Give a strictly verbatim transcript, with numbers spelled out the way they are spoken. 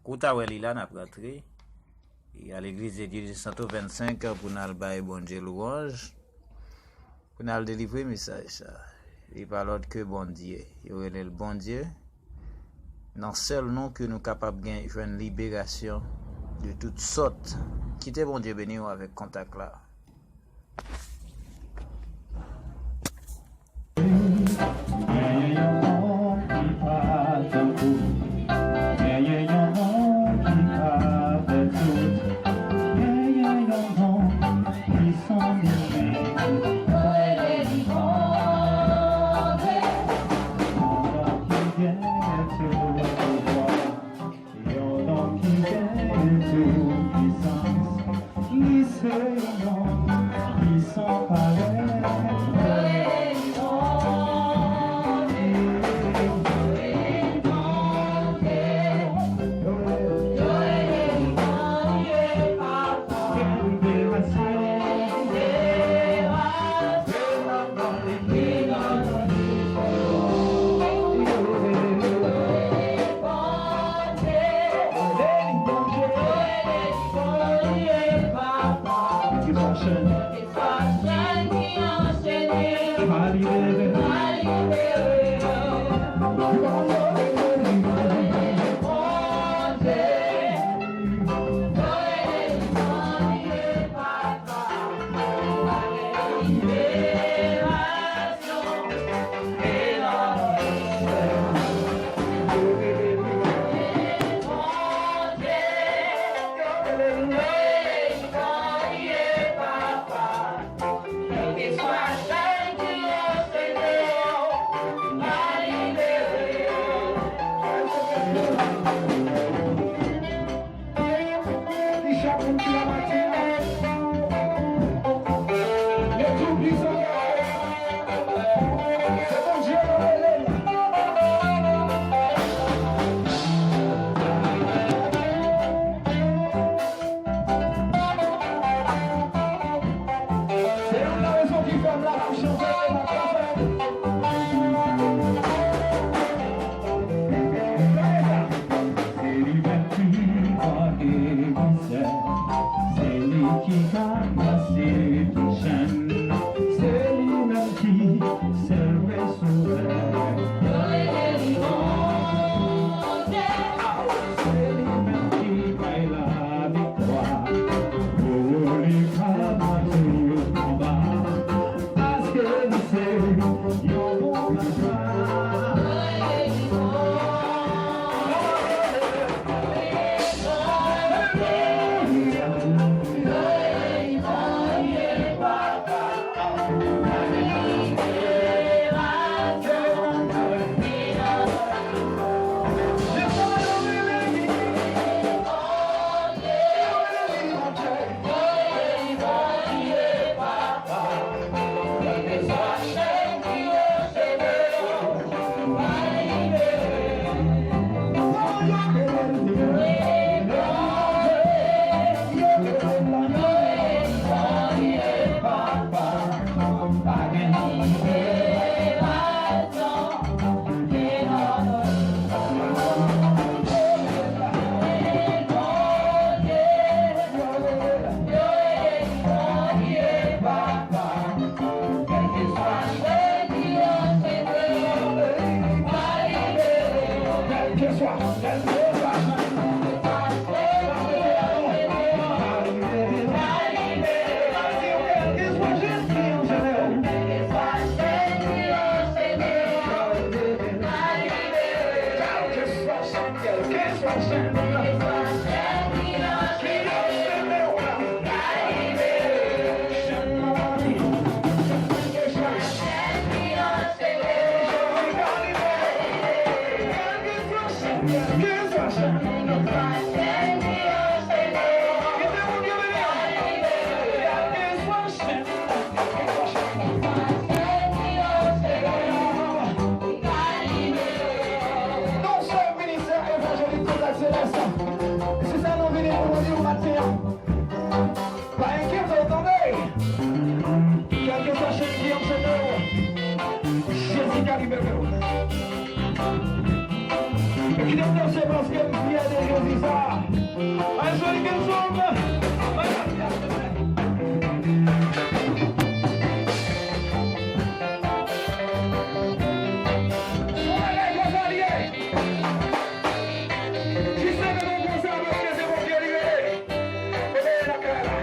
Kou ta wè li la, n ap rantre. E a Legliz de Dieu de Santo vennsenk pou n al bay Bondye lwanj, pou n al delivre mesaj sa. Li pa lòt ke Bondye. Yo rele l Bondye. Nan sèl non ke nou kapab gen, jwenn liberasyon de tout sòt. Kite Bondye beni w avèk kontak la. Genyen yon non ki pa tankou, genyen yon non ki pa fè tout, genyen yon non ki san limit. Rele li Bondye. Yon non ki gen tout pouvwa. Yon non ki gen tout pisans, li se yon non ki san parèy. Ki chak moun ki la maten an, le tou pwisan Yahweh, se Bondye yo rele l. Se youn nan rezon ki fè m la pou chante, m ap chante. Gade sa. Se li menm ki gran gerisè, se li ki ka kase tout chenn, se li menm ki sèl resevè. Yo rele li Bondye. Se li menm ki bay laviktwa. Oh, li ka bati konba. Paske li se yon bon papa. Yon sèl ministè evanjelik Kontak Selès. Se sa nou vini pou nou di w maten an. Pa enkyete w, tande. Kèlkeswa chenn ki anchene w, Jezi ka libere w. Kite m danse paske m fyè de Jezi sa. Ann jwe l, Kenson. Ann jwe l. Yon bagay konsa li ye. Jis leve men konsa paske se Bondye li rele. Mete lakay la.